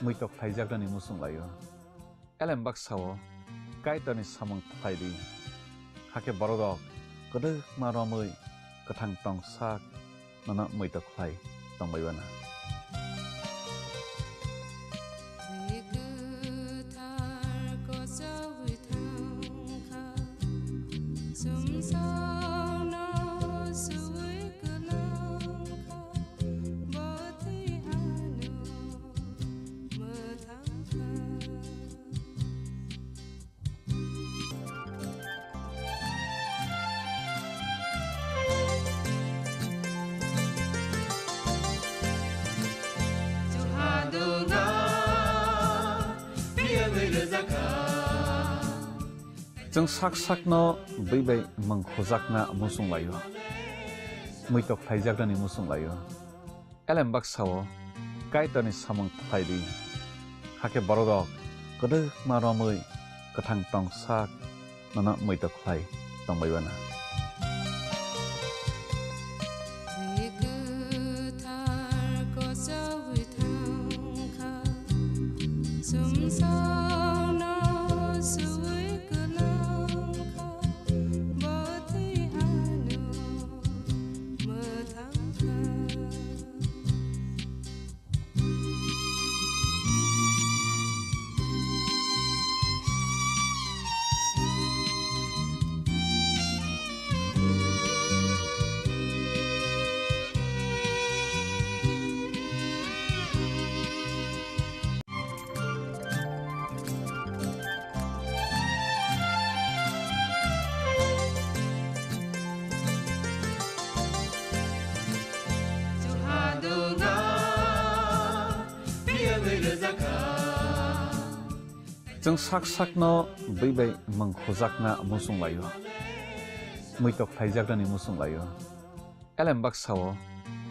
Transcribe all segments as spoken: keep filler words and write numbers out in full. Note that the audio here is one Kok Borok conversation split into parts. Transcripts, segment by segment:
muitok khlaijaknani muchung lai-o. Elem baksa-o Kaitorni samung khlai di, hakhe bororok kwdwkma romwi kwthang tong sak nono muitok khlai tongbai uana. Twi kwthar kochogwi thangkha, chwngsano suwi kwlangkha, bo twi ano mwthangkha. Chwng sak sakno bwi bai mwng khujakna muchung lai-o, muitok khlaijaknani muchung lai-o. Elem baksa-o Kaitorni samung khlai di, hakhe bororok kwdwkma romwi kwthang tong sak nono muitok khlai tongbai uana. Twi kwthar kochogwi thangkha, chwngsano suwi kwlangkha, bo twi ano mwthangkha. Chwng sak sakno bwi bai mwng khujakna muchung lai-o, muitok khlaijaknani muchung lai-o. Elem baksa-o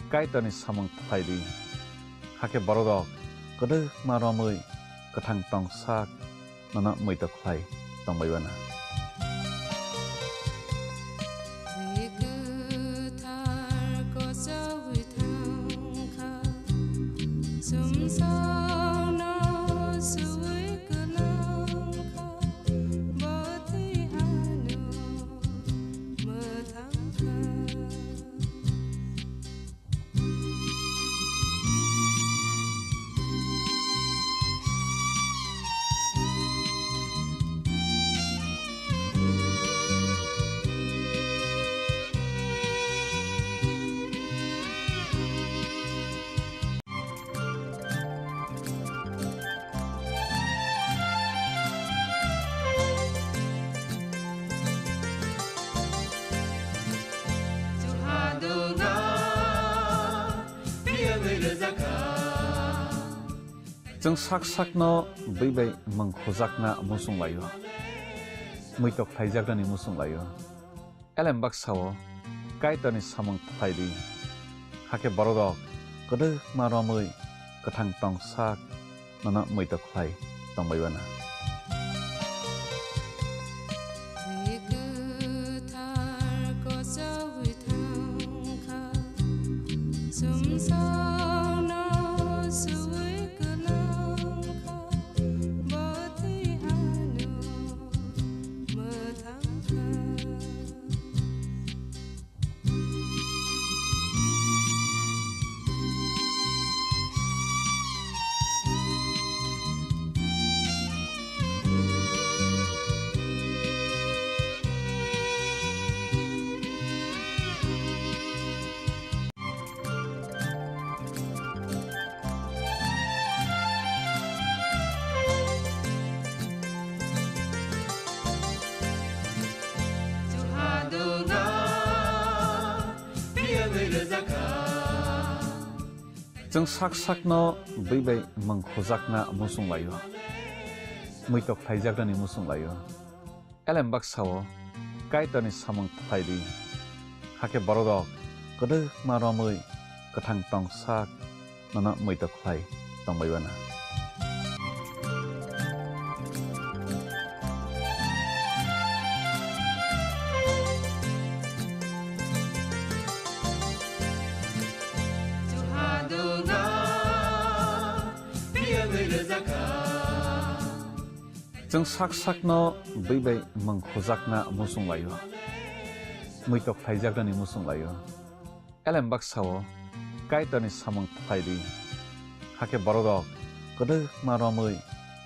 Kaitorni samung khlai di, hakhe bororok kwdwkma romwi kwthang tong sak nono muitok khlai tongbai uana. Twi kwthar kochogwi thangkha, chwngsano suwi kwlangkha, bo twi ano mwthangkha. Chwng sak sakno bwi bai mwng khujakna muchung lai-o, muitok khlaijaknani muchung lai-o. Elem baksa-o Kaitorni samung khlai di, hakhe bororok kwdwkma romwi kwthang tong sak nono muitok khlai tongbai uana. Twi kwthar kochogwi thangkha, chwngsano suwi kwlangkha, bo twi ano mwthangkha. Chwng sak sakno bwi bai mwng khujakna muchung lai-o, muitok khlaijaknani muchung lai-o. Elem baksa-o Kaitorni samung khlai di, hakhe bororok kwdwkma romwi kwthang tong sak nono muitok khlai tongbai uana. Chwng sak sakno bwi bai mwng khujakna muchung laio, muitok khlaijaknani muchung laio. Elem baksa-o Kaitorni samung khlai di, hakhe bororok kwdwkma romwi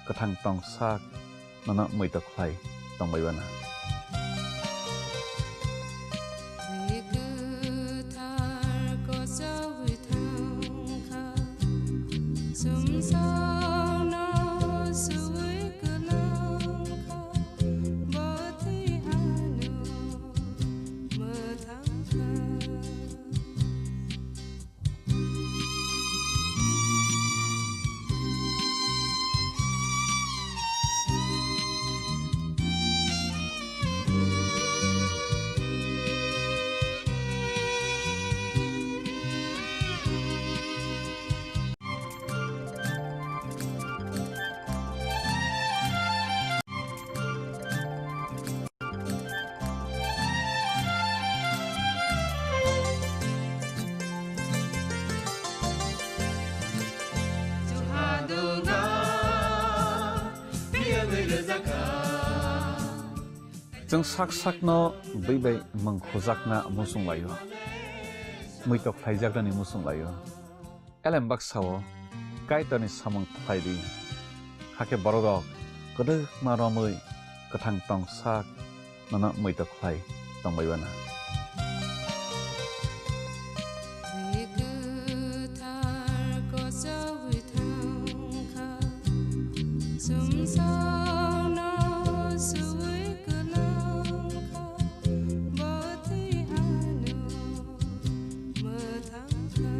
kwthang tong sak nono muitok khlai tongbai uanw. Twi kwthar kochogwi thangkha, chwngsano swi kwlangkha, bo twi ano mwthangkha. Chwng sak sakno bwi bai mwng khujakna muchung laio, muitok khlaijaknani muchung laio. Elem baksa-o Kaitorni samung khlai di, hakhe bororok kwdwkma romwi kwthang tong sak nono muitok khlai tongbai uanw. Twi kwthar kochogwi thangkha, chwngsano swi kwlangkha, bo twi ano mwthangkha.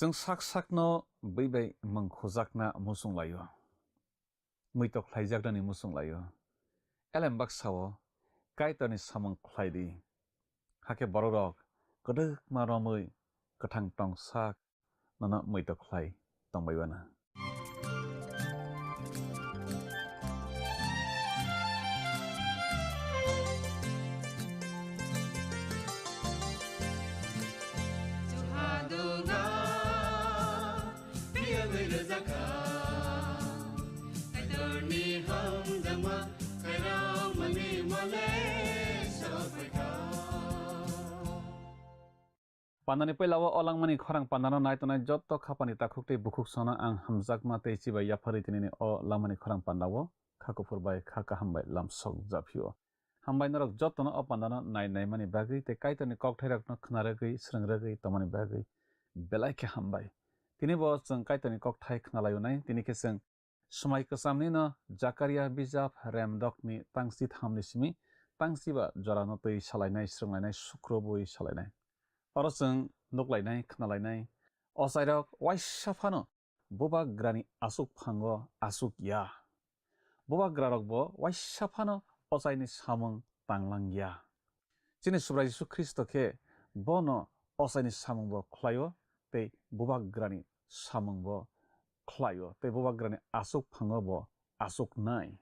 Chwng sak sakno bwi bai mwng khujakna muchung laio, muitok khlaijaknani muchung laio. Elem baksa-o Kaitorni samung khlai di, hakhe bororok kwdwkma romwi kwthang tong sak nono muitok khlai tongbai uanw. Pandani puila o langmani khorang pandano nai tongnai joto khapani takhuk tei bukhuk sono ang hamjakma tei chibai yapharwi tinini o langmani khorang pandao kha kuphur bai kha kaham bai lamsok japhio. Hambai norok jotono o pandano nai naimani bagwi tei Kaitorni kokthairokno khna rwgwi swrwng rwgwi tongmani bagwi belai khe hambai. Tini bo chwng Kaitorni kokthai khna laio nai, tini khe chwng Swmai kwchamni no Jakaria bijap remdokni tangsi thamni simi tangsiba jorano twi salainai, srwnglainai, sukrubwi salainai. Oro chwng nuklainai, khnalainai. Ochairok waisa phano bubagrani aswk phango aswk ya. Bubagrarokbo waisa phano ochaini samung tanglang ya. Chini Subrai Jisu Khristo khe bono ochaini samungbo khlaio tei bubagrani samungbo khlaio tei bubagrani aswk phango bo aswknai.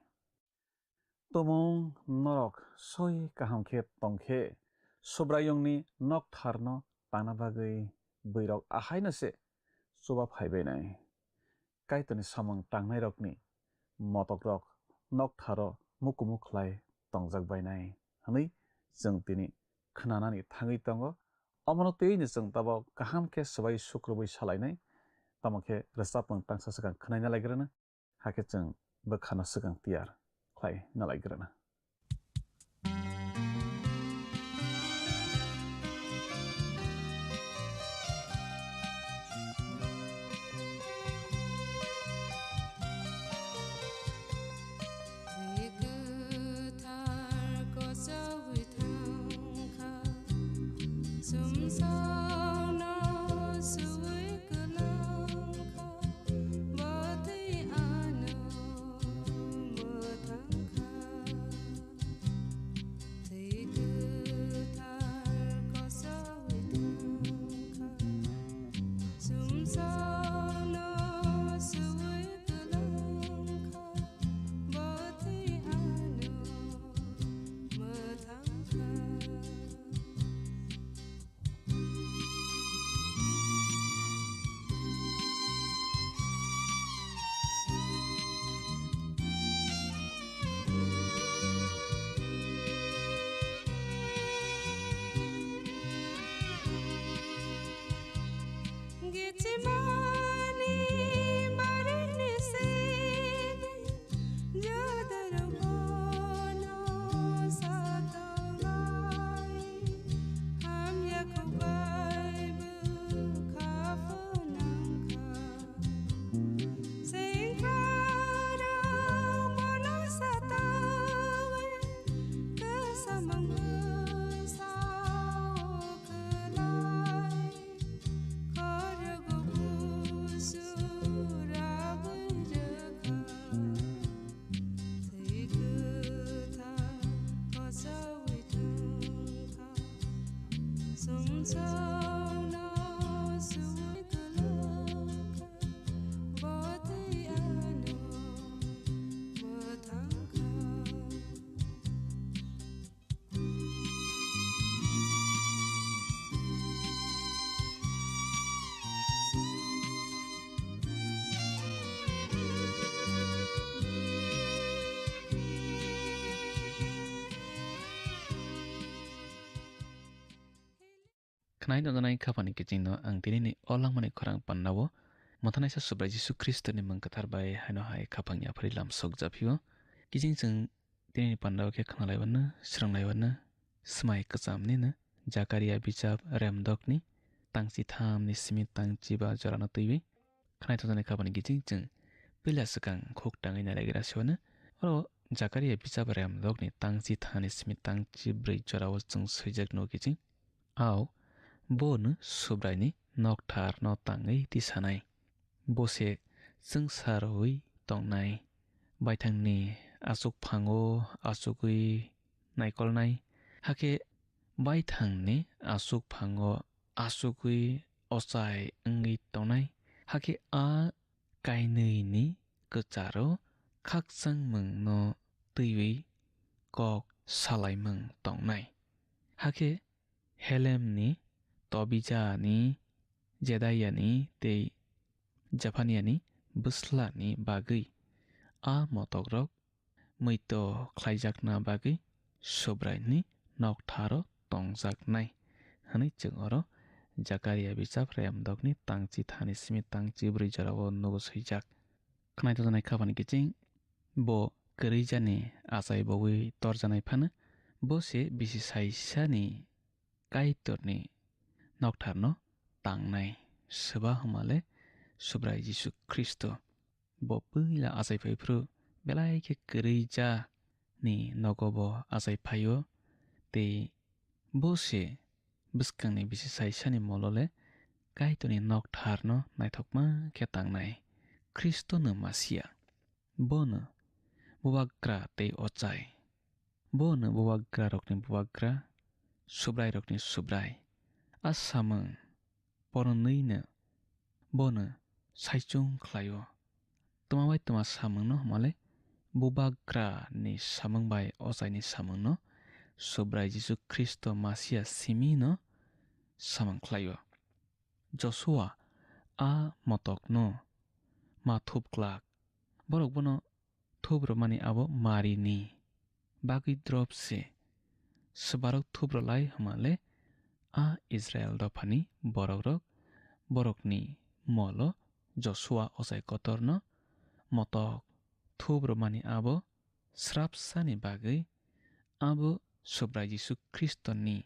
Tumung norok soi kaham khe tong khe, Subraiyungni noktharno tangna bagwi bwrwirok ahaino se chuba phaibainai. Kaitorni samung tangnairokni motokrok noktharo mukumu khlai tongjak bainai hwnwi chwng tini khnanani thangwi tongo. Omono twiwi chwng tabok kaham khe swbai sukrubwi salainai, tamo khe rwchapmung tangsa swkang khnaina laigrana, hakhe chwng bwkhano swkang tiyar khlai nalaigrana. Chimani barini sini jodaro bono satomai hamya kubai bukha phunangkha. Singkaro bono satomai kasamang bwsa o kwlai. Khwnai tongjaknai khaphangni kichingno ang tinini o langmani khorang pandao Mwthanaisa Subrai Jisu Khristoni mung kwthar bai haino hai khaphang yaphari lam sokjaphio. Kiching chwng tinini pandao khe khwnalaiwano, swrwnglaiwano, swmai kwchamnino Jakaria bijap remdokni tangchi thamni simi tangchi ba jorano twiwi. Khwnai tongjaknai khaphangni kiching chwng puila swkang khuk tangwi nailagira siwano. Oro Jakaria bijap remdokni tangchi thani simi tangchi bwrwi jorao chwng swijak nugo kiching. Ao bono Subraini nokthar no tangwi tisanai. Bo se chwngsarowi tongnai. Baithangni aswk phango aswkwi naikolnai. Hakhe baithangni aswk phango aswkwi ochai wngwi tongnai. Hakhe a kainwini kwcharo khakchangmungno twiwi kok salaimung tongnai. Hakhe Helemni, Tobijani, Jedaiani tei Jephaniani bwslani bagwi a motokrok muitu khlaijakna bagwi Subraini noktharo tongjaknai, hwnwi chwng oro Jakaria bijap remdokni tangchi thani simi tangchi bwrwi jorao nugo swijak. Khwnai tongjaknai khaphani kiching bo kwrwijani achai bowi torjaknai phano, bo se bisi saisani Kaitorni noktharno tangnai swba hwnmale Subrai Jisu Khristo. Bo puila achai phaiphru belai khe kwrwijani nogo bo achai phaio, tei bo se bwskangni bisi saisani molole Kaitorni noktharno naithokma khe tangnai. Khristono Masia. Bono bubagra tei ochai. Bono bubagrarokni bubagra, subrairokni subrai. A samung porwnwino bono saichung khlaio. Twma bai twma samungno hwnmale bubagrani samung bai ochaini samungno Subrai Jisu Khristo Masia simino samung khlaio. Josua a motokno ma thup glak. Borok bono thup rwmani abo marini bagwi drop se. Swbarok thup rwlai hwnmale a Israel dophani borokrok, borokni molo Josua ochai kotorno motok thup rwmani abo srapsani bagwi abo Subrai Jisu Khristoni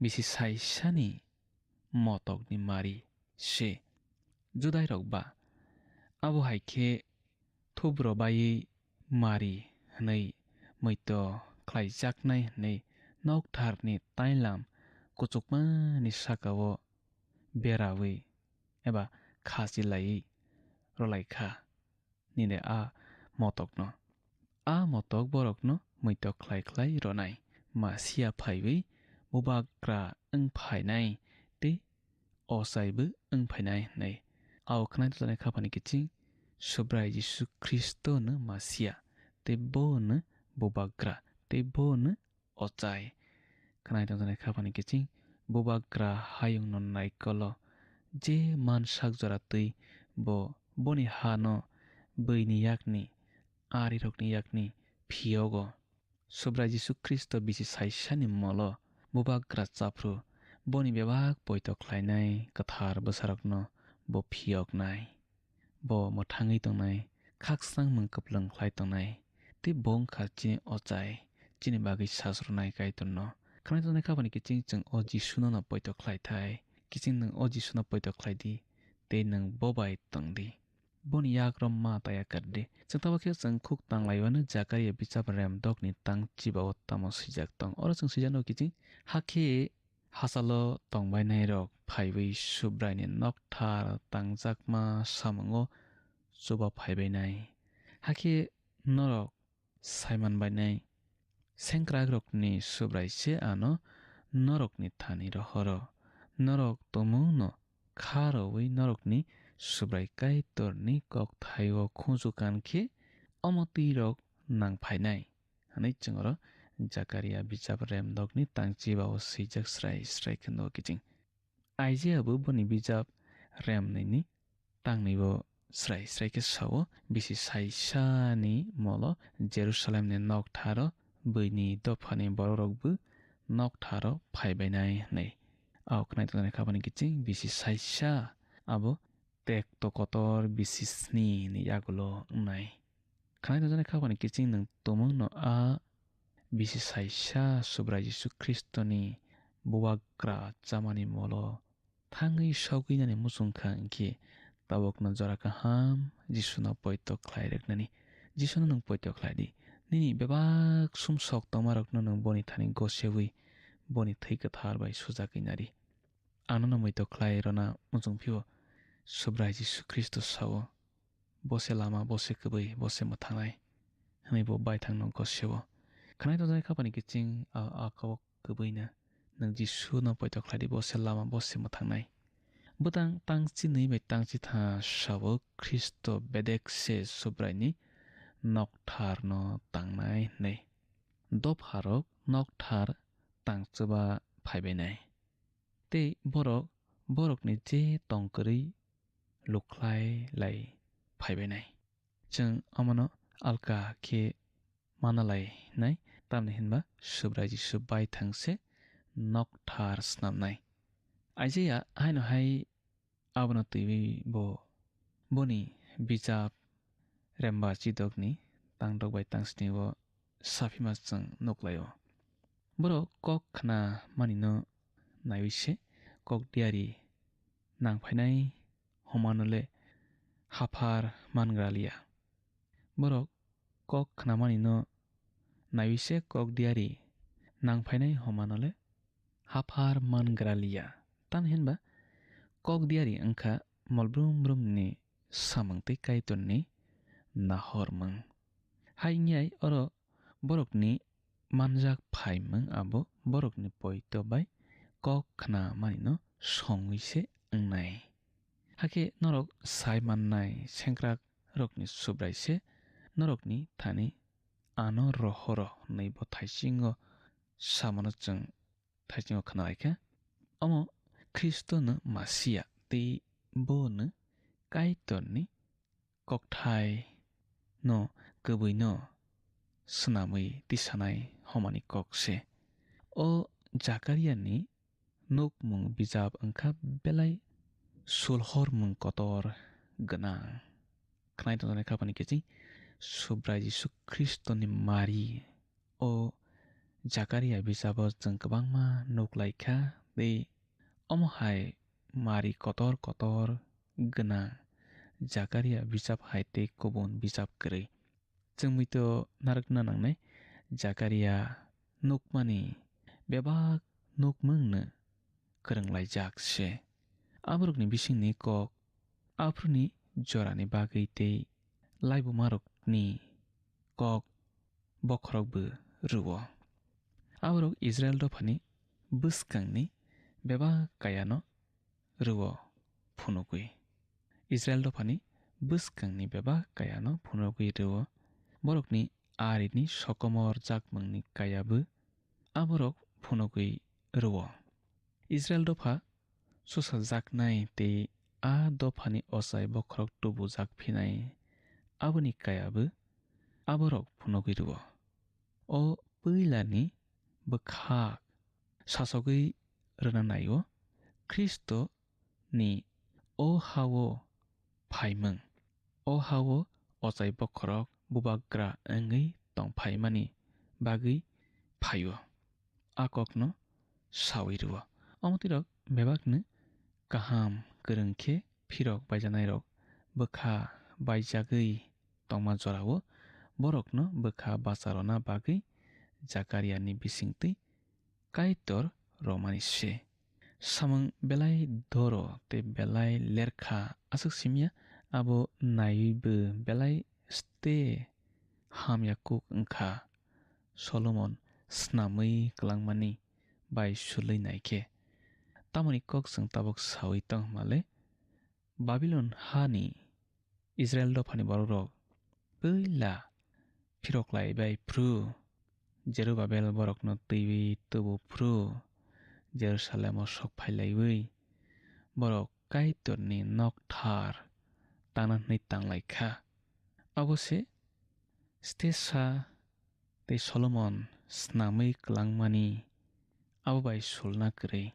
bisi saisani motokni mari se. Judairok ba abo hai khe thubro baiwi mari hwnwi muitu khlaijaknai hwnwi noktharni tailam kuchukmani sakao berawi eba khachi laiwi rwlai kha. Nini a motokno. A motok borokno muitok khlai khlai rwnai. Masia phaiwi bubagra wng phainai tei ochaibo wng phainai hwnwi. Ao khwnai tongjaknai khaphani kiching Subrai Jisu Khristono Masia tei bono bubagra tei bono ochai. Khwnai tongjaknai khaphani kiching bubagra hayungno naikolo je mansak jora twi bo boni hano bwini yakni arirokni yakni phiyogo. Subrai Jisu Khristo bisi saisani molo bubagra chaphru boni bebak poito khlainai kwthar bwsarokno bo phiyoknai, bo mwthangwi tongnai, khakchangmung kwplwng khlai tongnai, tei bo wngkha chini ochai, chini bagwi sasrwnai Kaitorno. Khwnai tongnai khapani kiching chwng o Jisuno no poito khlai thai, kiching nwng o Jisuno poito khlai di, tei nwng bo bai tong di. Boni yak rwma taya kar di. Chwng tabuk khe chwng khuk tanglaiwano Jakaria bijap rem dokni tang chiba-o tamo swijak tong. Oro chwng swijakno kiching, hakhe hachalo tongbainairok phaiwi Subraini nokthar tangjakma samungo chuba phaibainai. Hakhe norok saiman bainai. Sengkrakrokni Subrai se ano norokni thani rohoro. Norok tumungno kha rwui norokni Subrai Kaitorni kokthaio khunju kan khe omo twirok nang phainai, hwnwi chwng oro Jakaria bijap rem dokni tang chiba-o swijak srai srai khe nugo kiching. Aijaiya bo boni bijap rem nini tang ni bo srai srai khe sao, bisi saisa ni molo Jerusalemni noktharo buini dophani bororok bo noktharo phaibainai hwnwi. Ao khwnai tongjaknai khapani kiching bisi saisa abo tekto kotor bisi sni ni yagulo wngnai. Khwnai tongjaknai khapani kiching nwng tumungno a bisi saisa Subrai Jisu Khristoni bubagra chamani molo thangwi sogwinani muchung kha, hinkhe tabukno jora kaham Jisuno poito khlai rwknani. Jisuno nwng poito khlai di. Nini bebak sumsok tongmarokno nwng boni thani gosewi, boni thwi kwthar bai sujakwi nari. Ang nono muitok khlai rwna muchung phio, Subrai Jisu Khristo sao, "Bo se lama, bo se kwbwi, bo se mwthangnai," hwnwi bo baithangno gosio. Khwnai tongjaknai khapani kiching a, a kok kwbwino, "Nwng Jisuno poito khlai di, bo se lama, bo se mwthangnai." Bwtang tang chinwi bai tang chitha sao, Khristo bedek se Subraini noktharno tangnai hwnwi. Dopharok nokthar tang chuba phaibainai. Tei borok borokni je tong kwrwi lukhlai lai phaibainai. Chwng omono alka khe mana lai nai, tamni hinba Subrai Jisu baithang se nokthar snamnai. Aijaiya haino hai abono twiwi bo boni bijap Remba Chidokni tangdok bai tangsni o saphima chwng nuklaio. Borok kok khna manino naiwi se kok diari nang phainai homano le haphar mangra liya. Borok kok khna manino naiwi se kok diari nang phainai homano le haphar mangra liya. Tamni hinba kok diari wngkha mol brum brumni samung tei Kaitorni nahormung. Hai wngyai oro borokni manjak phaimung abo borokni poito bai kok khna manino songwi se wngnai. Hakhe norok sai mannai sengkrakrokni Subrai se norokni thani ano rohoro hwnwi bo thaisingo samano chwng thaisingo khna lai kha. Omo Khristono Masia tei bono Kaitorni kokthai no kwbwino swnamwi tisanai homani kok se. O Jakaria ni nukmung bijap wngkha belai sulhormung kotor gwnang. Khwnai tongjaknai khapani kiching Subrai Jisu Khristoni mari o Jakaria bijabo chwng kwbangma nuk lai kha, tei omo hai mari kotor kotor gwnang Jakaria bijap hai tei kubun bijap kwrwi. Chwng muitu narwkna nangnai, Jakaria nukmani bebak nukmungno kwrwng laijak se. Aborokni bisingni kok aphuruni jorani bagwi tei laibumarokni kok bokhorokbo rwo. Aborok Israil dophani bwskangni bebak kayano rwo phunugwi. Israil dophani bwskangni bebak kayano phunugwi rwo. Borokni arini sokomor jakmungni kayabo aborok phunugwi rwo. Israil dopha susajaknai tei a dophani ochai bokhorok tubujak phinai aboni kayabo aborok phunugwi rwo. O puilani bwkhak sasogwi rwna naio, Khristo ni o ha-o phaimung, o ha-o ochai bokhorok bubagra wngwi tongphaimani bagwi phaio. A kokno saui rwo. Omo twi rok bebakno kaham kwrwng khe phirok baijanairok bwkha baijagwi tongma jorao borokno bwkha bacharona bagwi Jakariani bisingtwi Kaitor romani se. Samung belai doro tei belai lerkha aswk simya, abo naiwi bo belai ste hamya kuk wngkha. Solomon snamwi kwlangmani bai sulwi naikhe, tamoni kok chwng tabuk saui tong hwnmale, Babilon hani Israil dophani bororok twila phirok lai bai phru, Jerubabel borokno twiwi tubu phru, Jerusalemo sok phai laiwi borok Kaitorni nokthar tangna hwnwi tang lai kha. Abo se Stesa tei Solomon snamwi kwlangmani abo bai sulna kwrwi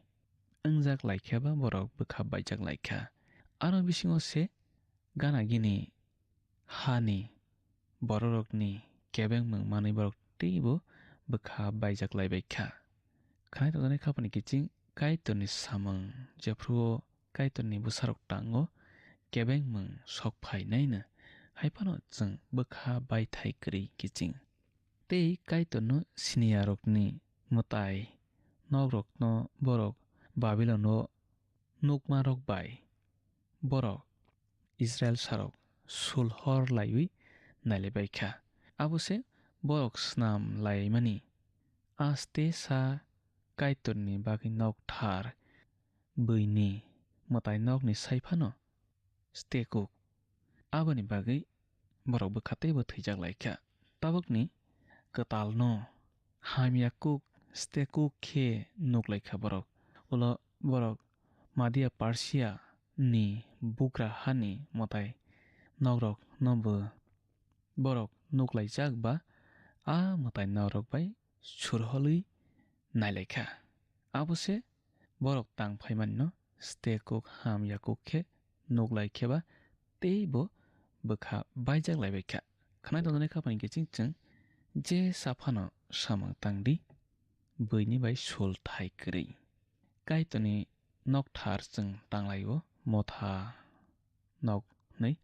wngjak lai khe ba borok bwkha baijak lai kha. Aro bisingo se gana gini hani bororokni kebengmung manwi borok teibo bwkha baijak lai bai kha. Khwnai tongjaknai khapani kiching Kaitorni samung, jephru o Kaitorni bwsarok tango kebengmung sok phainaino, hai phano chwng bwkha baithai kwrwi kiching. Tei Kaitorno siniyarokni mwtai nokrokno borok Babilono nukmarok bai borok Israilsarok sul hor laiwi nailaibai kha. Abo se borok snam laimani. Aste sa Kaitorni bagwi nokthar bwini mwtai nokni sai phano stekuk. Aboni bagwi borok bwkha teibo thwijak lai kha. Tabukni kwtalno hamya kuk stekuk khe nuk lai kha borok. Ulo borok Madia Persia ni bugra hani mwtai nokrok no bo borok nuklaijak ba a mwtai nokrok bai surholwi nailaikha. Abo se borok tang phaimanino stekuk hamya kuk khe nuklai khe ba teibo bwkha baijak laibaikha. Khwnai tongjaknai khapani kiching chwng je saphano samung tangdi, buini bai sul thai kwrwi. Kaitorni nokthar chwng tanglaio, motha nok hwnwi.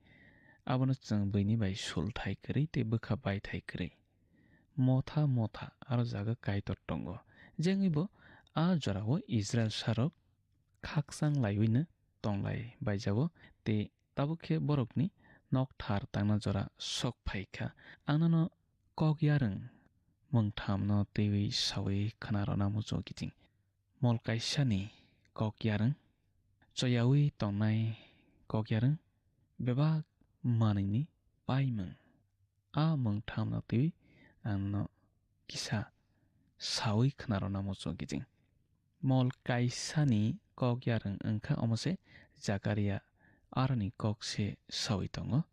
Abono chwng buini bai sul thai kwrwi tei bwkha bai thai kwrwi. Motha motha aro jaga Kaitor tongo. Je wngwi bo a jorao Israilsarok khakchang laiwino tonglai baijago tei tabuk khe borokni nokthar tangna jora sok phai kha. Ang nono kok yarwng mungthamno twiwi saui khna rwna muchungo kiching. Mol kaisani kok yarwng, choyaui tongnai kok yarwng, bebak manwini paimung. A mungthamno twiwi ang no kisa saui khna rwna muchungo kiching. Mol kaisani kok yarwng wngkha omo se Jakaria aroni kok se saui tongo.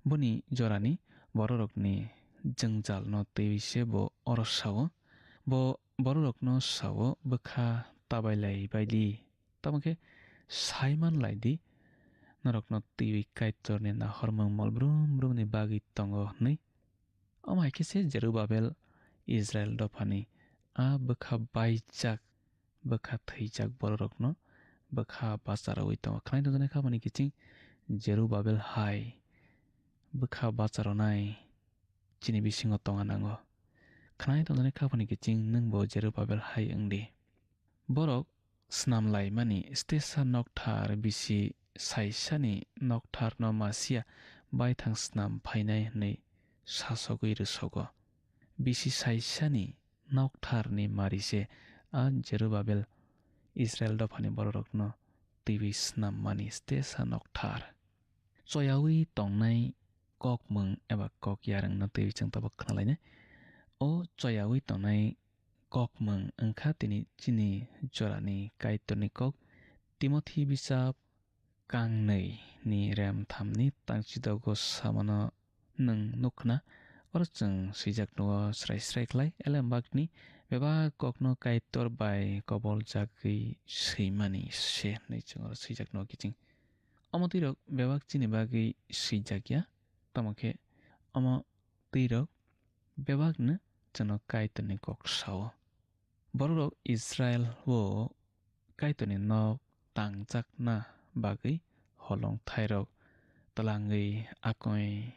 Boni jorani bororokni jwngjalno twiwi se bo oro sao. Bo bororokno sao, bwkha tabailai baidi, tamo khe saiman laidi, norokno twiwi Kaitorni nahormung mol brum brumni bagwi tongo hwnwi. Omo hai khe se Jerubabel Israil dophani a bwkha baijak, bwkha thwijak bororokno bwkha bacha rwui tongo. Khwnai tongjaknai khapani kiching Jerubabel hai bwkha bacha rwnai chini bisingo tongna nango. Khwnai tongjaknai khapani kiching nwng bo Jerubabel hai wng di. Borok snam laimani stesa nokthar bisi saisani noktharno Masia baithang snam phainai hwnwi sasogwi rwsogo. Bisi saisani noktharni mari se a Jerubabel Israil dophani bororokno twiwi snam mani stesa nokthar. Choyaui tongnai kokmung eba kok yarwngno twiwi chwng tabuk khna lainai. O choyaui tongnai kokmung wngkha tini chini jorani Kaitorni kok. Timothi bisap kangnwi ni rem thamni tangchidogo samano nwng nukna. Oro chwng swijak nugo srai srai khlai, elembakni bebak kokno Kaitor bai kobol jagwi swimani se hwnwi chwng oro swijak nugo kiching. Omo twi rok bebak chini bagwi swijak ya, tamo khe omo twi rok bebak no chwngno Kaitor ni kok sao. Borok rok Israel o Kaitor ni nok tangjakna bagwi holong thai rok twlangwi akoi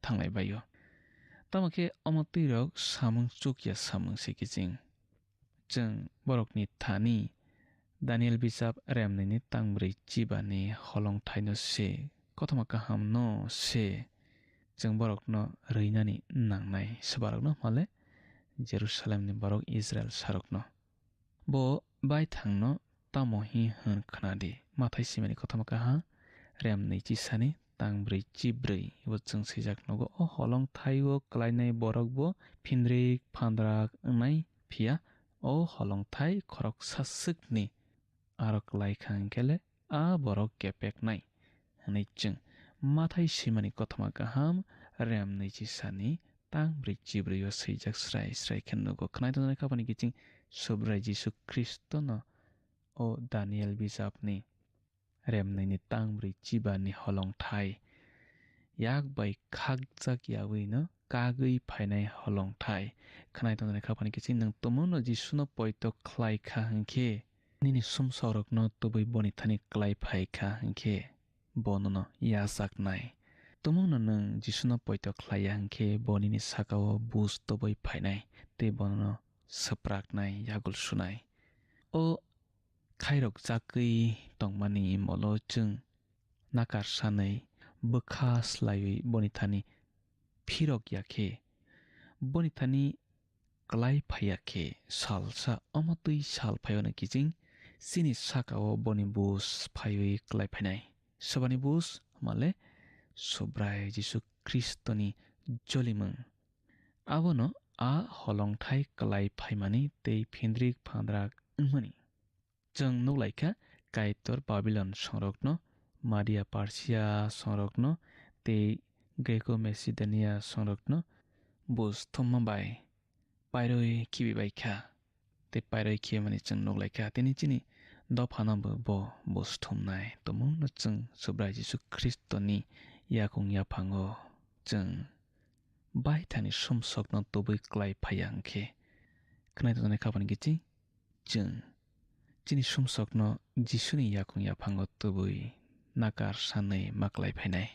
thanglai bai o. Tamo khe omo twi rok samung chuk ya samung se kiching. Chwng borokni thani Daniel bijap remnwini tangbrwi chibani holongthaino se, kothoma kahamno se chwng borokno rwinani nangnai, swbarokno hwnmale Jerusalemni borok Israil sarokno. Bo baithangno tamo hi hwn khna di, Mathai simani kothoma kaha remnwi chisani tangbrwi chibrwi bo chwng swijak nogo, o holongthaio klainai borok bo phindrik phandrak wngnai. Phiya o holongthai khoroksa swkni aro klai kha hwnkhe le a borok kepeknai hwnwi chwng Mathai swimani kothoma kaham remnwi chisani tang brwi chibrwi o swijak srai srai khe nugo. Khwnai tongjaknai khapani kiching Subrai Jisu Khristono o Daniel bijapni remnwini tang brwi chibani holongthai yak bai khakjak yaui no kagwi phainai holongthai. Khwnai tongjaknai khapani kiching nwng tumungno Jisuno poito khlai kha hwnkhe, nini sumsokrokno tubui boni thani klai phai kha hwnkhe, bo nono yachaknai. Tumungno nwng Jisuno poito khlai ya hwnkhe, bo nini saka-o buj tubui phainai tei bo nono swpraknai, yagul sunai. O khairok chakwi tongmani molo chwng nakar sanwi bwkha slaiwi boni thani phirok ya khe, boni thani klai phai ya khe, salsa omo twi sal phai-o no kiching chini saka-o boni buj phaiwi klai phainai. Sobani buj hwnmale Subrai Jisu Khristoni jolimung. Abono a holongthai klai phaimani tei phindrik phandrak wngmani. Chwng nuk lai kha, Kaitor Babilon songrokno, Madia Persia songrokno tei Greco Macedonia songrokno buj thumma bai pairwi khibi bai kha. Tei pairwi khibimani chwng nuk lai kha, tini chini dophano bo, bo buj thumnai. Tumungno chwng Subrai Jisu Khristoni yakung yaphango chwng baithani sumsokno tubui klai phai ya hwnkhe, khwnai tongjaknai khapani kiching chwng chini sumsokno Jisuni yakung yaphango tubui nakar sanwi ma klai phainai.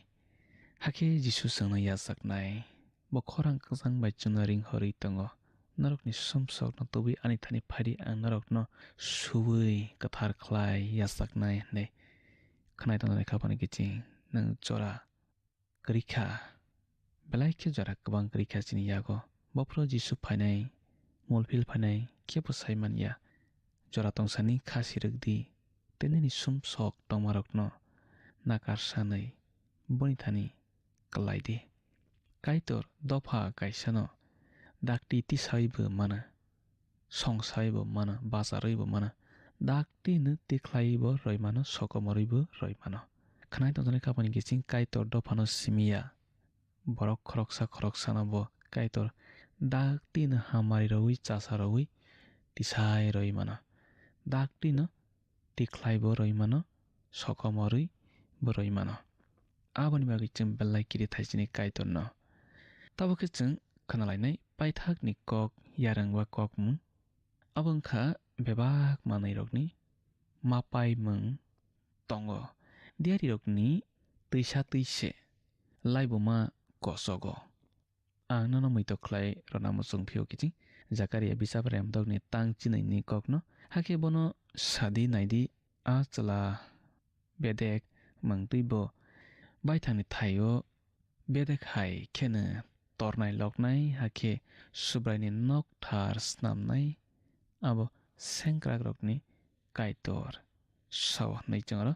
Hakhe Jisu chwngno yachaknai, bo khorang kwchang bai chwngno ring horwi tongo. Norokni sumsokno tubui ani thani phai di, ang norokno suui kwthar khlai yachaknai hwnwi. Khwnai tongjaknai khapani kiching nwng jora kwrwi kha. Belai khe jora kwbang kwrwi kha chini yago. Bophuru Jisu phainai, mulphil phainai khe bo sai man ya. Jora tongsani kha sirwk di, tei nini sumsok tongmarokno nakar sanwi boni thani klai di. Kaitor dopha kaisano dakti tisaibo mano. Song saibo mano, bacharwibo mano, dakti no tikhlaibo rwi mano, sokomorwibo rwi mano. Khwnai tongjaknai khapani kiching Kaitor dophano simi ya. Borok khoroksa khoroksano bo Kaitor dakti no hamari rwi, chasa rwi, tisai rwi mano. Dakti no tikhlaibo rwi mano, sokomorwibo rwi mano. Aboni bagwi chwng belai kiri thai chini Kaitorno. Tabuk khe chwng khwnalainai paithakni kok yarwng ba kokmung. Abo wngkha bebak manwirokni mapaimung tongo. Diyarirokni twisa twise laibuma kosogo. Ang nono muitok khlai rwna muchung phio kiching Jakaria bijap remdokni tang chinwini kokno. Hakhe bono sadi naidi, a chwla bedek mangtwi bo baithangni thaio bedek hai kheno tornai loknai, hakhe Subraini nok thar snamnai, abo sengkrakrokni Kaitor sao hwnwi chwng oro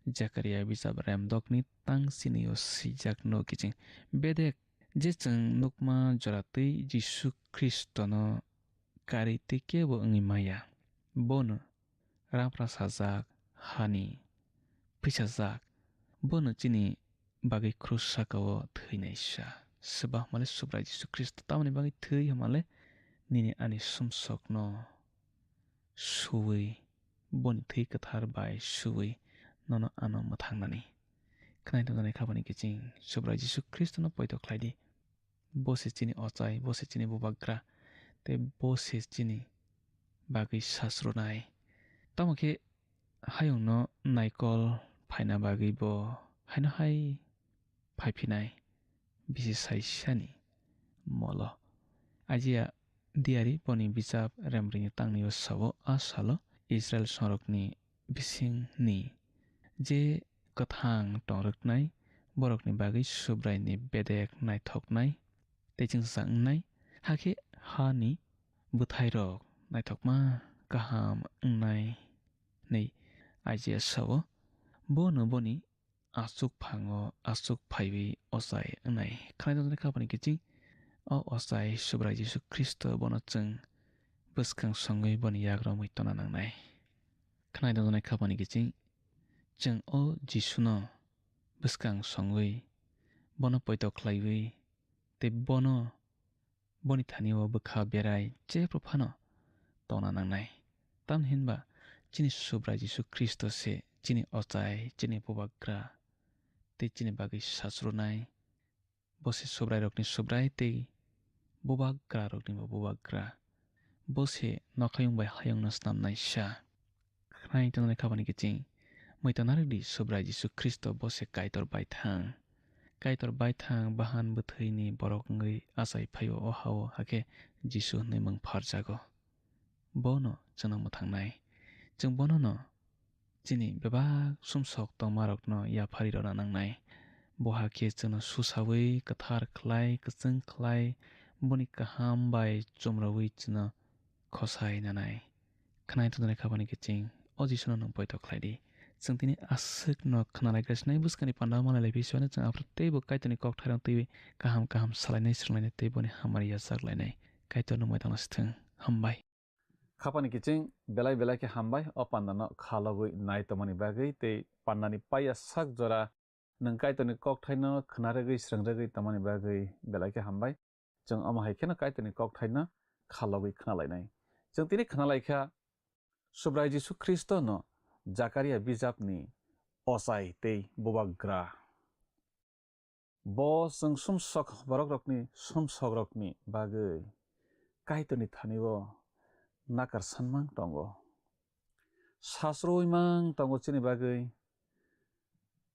Jakaria bijap remdokni tang chinio swijak no kiching. Bedek je chwng nukma joratwi Jisu Khristono kari tei kebo wngwi maya. Bono raphra sajak, hani phisajak, bono chini bagwi krus saka-o thwinaisa. Swbahmale Subrai Jisu Khristo tamoni bagwi thwi hwnmale nini ani sumsokno suwi, boni thwi kwthar bai suwi nono ano mwthangnani. Khwnai tongjaknai khapani kiching Subrai Jisu Khristono poito khlai di. Bo se chini ochai, bo se chini bubagra, tei bo se chini bagwi sasrunai. Tamo khe hayungno naikol phaina bagwi bo haino hai phai phinai, bisi saisani molo. Aijia diari boni bijap Remrwini tangni o sabo a salo Israel songrokni bisingni je kwthang tongrwknai borokni bagwi Subraini bedek naithoknai tei chwngsa wngnai, hakhe hani bwthairok naithokma kaham wngnai hwnwi Aijia sabo. Bono boni aswk phango aswk phaiwi ochai wngnai. Khwnai tongjaknai khapani kiching o ochai Subrai Jisu Khristo bono chwng bwskang songwi boni yagra wngwi tongna nangnai. Khwnai tongjaknai khapani kiching chwng o Jisuno bwskang songwi bono poito khlaiwi tei bono boni thani o bwkha berai jephru phano tongna nangnai. Tamni hinba chini Subrai Jisu Khristo se chini ochai, chini bubagra tei chini bagwi sasrunai. Bo se Subrairokni Subrai tei bubagraroknibo bubagra. Bo se nokhayung bai hayungno snamnaisa. Khwnai tongjaknai khapani kiching muitonarwk di Subrai Jisu Khristo bo se Kaitor baithang. Kaitor baithang bahan bwthwini borok wngwi achai phaio o hao, hakhe Jisu hwnwi mung pharjago. Bono chwngno mwthangnai. Chwng bonono chini bebak sumsok tongmarokno yapharwi rwna nangnai. Bo hakhe chwngno susaui kwthar khlai, kwchwng khlai, boni kaham bai chumrwi chwngno khosai nanai. Khwnai tongjaknai khapani kiching o Jisuno nwng poito khlai di. Chwng tini aswkno khwnalaigra sinai bwskangni panda malai lai phi siyano chwng aphuru teibo Kaitorni kokthairok twiwi kaham kaham salainai, swrwnglainai tei boni hamari yachak lainai. Kaitorno moitangno sithwng. Hambai. Khapani kiching belai belai khe hambai o pandano khalogwi nai tongmani bagwi tei pandani paiya sak jora nwng Kaitorni kokthaino khwnarwgwi srwngrwgwi tongmani bagwi belai khe hambai. Chwng omo hai kheno Kaitorni kokthaino khalogwi khwnalainai. Chwng tini khwnalaikha Subrai Jisu Khristono Jakaria bijapni ochai tei bubagra. Bo chwng sumsok borokrokni sumsokrokni bagwi Kaitorni thani-o nakar sanmang tongo. Sasroi mang tongo chini bagwi.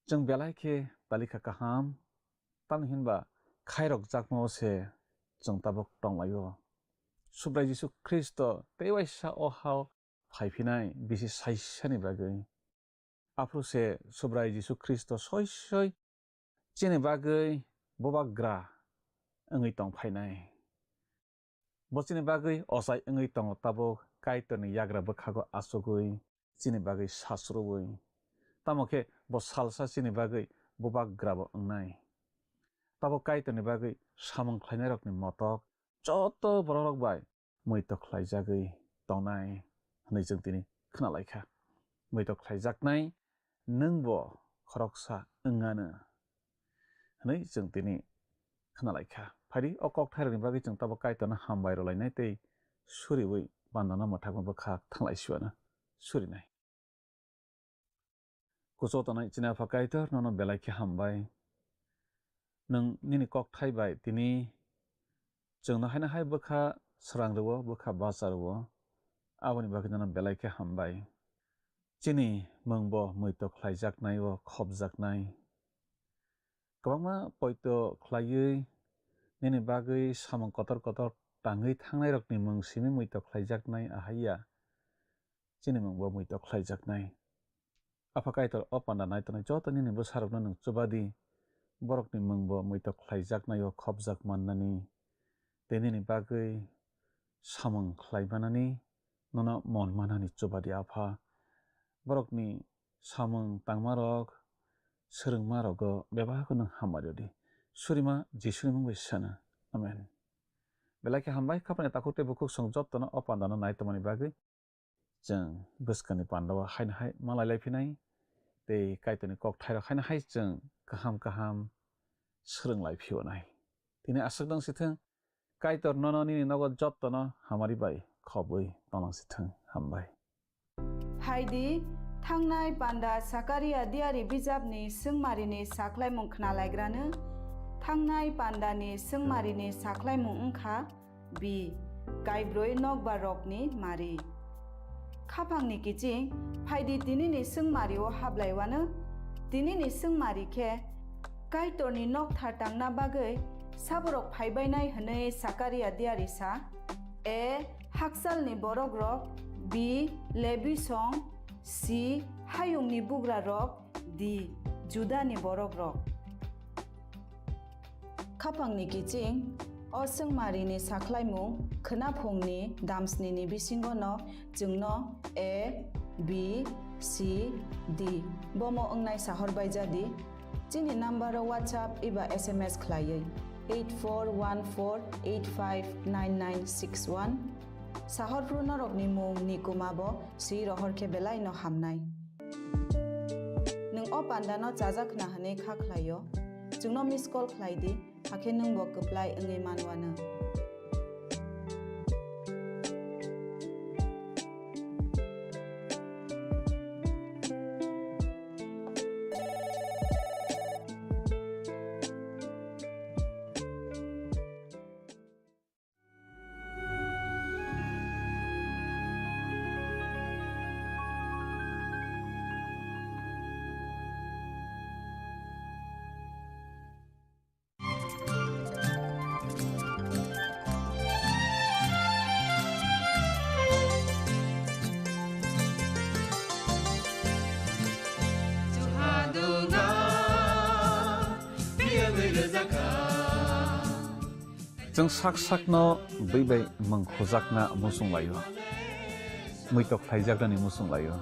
Chwng belai khe talikha kaham, tamni hinba khairok jakmao se chwng tabuk tonglaio. Subrai Jisu Khristo tei waisa o hao phai phinai bisi saisani bagwi. Aphuru se Subrai Jisu Khristo soi soi chini bagwi bubagra wngwi tong phainai. Bo chini bagwi ochai wngwi tongo, tabuk Kaitorni yagra bwkhago achugwi chini bagwi sasrubwi. Tamo khe bo salsa chini bagwi bubagrabo wngnai. Tabuk Kaitorni bagwi samung khlainairokni motok joto borokrok bai muitok khlaijagwi tongnai hwnwi chwng tini khwnalaikha. Muitok khlaijaknai nwngbo khoroksa wngano hwnwi chwng tini khwnalaikha. Phaidi o kokthairokni bagwi chwng tabuk Kaitorno hambai rwlainai tei suriui pandano mwthangma bwkhak thanglai siwano surinai. Kuchuk tongnai chini Apha Kaitor, nono belai khe hambai. Nwng nini kokthai bai tini chwngno haino hai bwkha srang rwo, bwkha bacha rwo. Aboni bagwi nono belai khe hambai. Chini mungbo muitok khlaijaknai o khopjaknai. Kwbangma poito khlaiwi nini bagwi samung kotor kotor tangwi thangnairokni mung simi muitok khlaijaknai ahaiya. Chini mungbo muitok khlaijaknai. Apha Kaitor, o panda nai tongnai joto nini bwsarokno nwng chuba di, borokni mungbo muitok khlaijaknai o khopjak mannani, tei nini bagwi samung khlai manani nono mon manani chuba di, Apha. Borokni samung tangmarok, swrwngmarogo bebakno nwng hamari rw di. Surima Jisuni mung bai sana. Amen. Belai khe hambai, khapani takhuk tei bukhuk chwng jotono o pandano nai tongmani bagwi. Chwng bwskangni pandao haino hai malai lai phinai tei Kaitorni kokthairok haino hai chwng kaham kaham swrwng lai phiyonai. Tini aswk nang si thung, Kaitor nono nini nogo jottono hamari bai khobwi tonglang si thung. Hambai. Hai di, Thangnai panda Sakaria diari bijapni swngmarini sakhlaimung khnalaigrano thangnai pandani swngmarini sakhlaimung wngkha B. Kaibroi nokbar rokni mari. Khapangni kiching, phaidi tinini swngmari o hablaiwano, tinini swngmari khe, Kaitorni nokthar tangna bagwi saborok phaibainai hwnwi Sakaria diari sa. A. Hakchalni borok rok, B. Lebi song, C. Hayungni bugra rok, D. Judani borok rok. Khapangni kiching, o swngmarini sakhlaimung khwnaphungni damsnini bisingono chwngno A, B, C, D bomo wngnai sahor baijadi. Chini number o WhatsApp eba S M S khlaiwi eight four one four eight five nine nine six one. Sahor phru norokni mung ni kuma bo swi rohor khe belai no hamnai. Nwng o panda no chajak khna hwnwi kha khlai o, chwngno miss call khlai di, hakhe nwng bo kwplai wngwi man wano. Chwng sak sakno bwi bai mung khujakna muchung lai-o, muitok khlaijaknani muchung lai-o.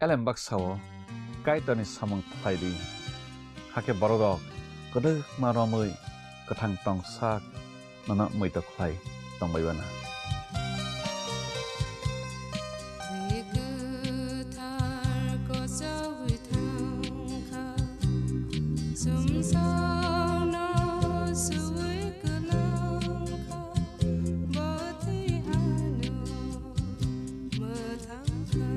Elem baksa-o Kaitorni samung khlai di, hakhe bororok kwdwkma romwi kwthang tong sak nono muitok khlai tong bai bana. Twi kwthar kochogwi thang kha, sumsokno suwi kwlang kha, bo twi ano mwthang kha.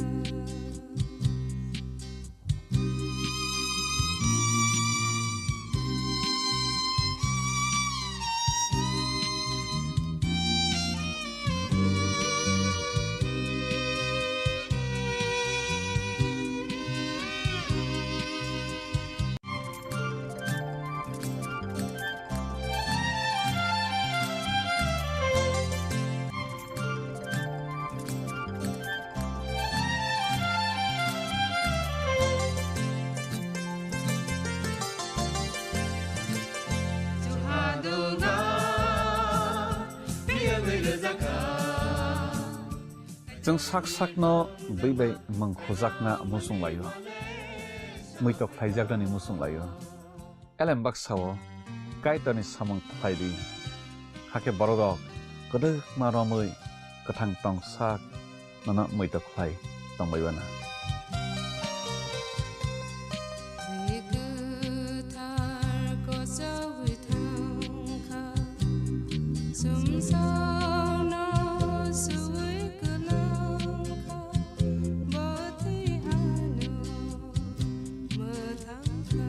Chwng sak sakno bwi bai mung khujakna muchung lai-o, muitok khlaijaknani muchung lai-o. Elem baksa-o Kaitorni samung khlai di, hakhe bororok kwdwkma romwi kwthang tong sak nono muitok khlai tong bai bana. Twi kwthar kochogwi thang kha, sumsokno suwi kwlang kha, bo twi ano mwthang kha.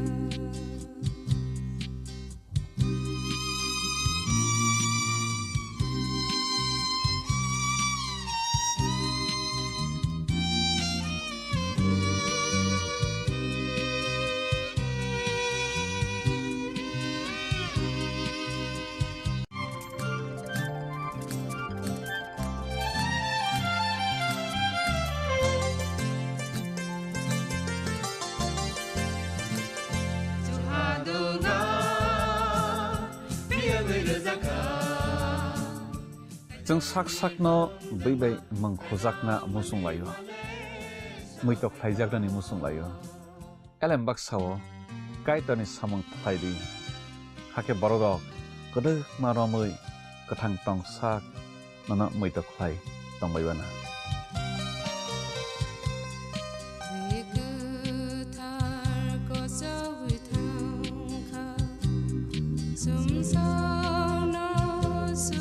Chwng sak sakno bwi bai mung khujakna muchung lai-o, muitok khlaijaknani muchung lai-o. Elem baksa-o Kaitorni samung khlai di, hakhe bororok kwdwkma romwi kwthang tong sak nono muitok khlai tong bai bana. Twi kwthar kochogwi thang kha, sumsokno su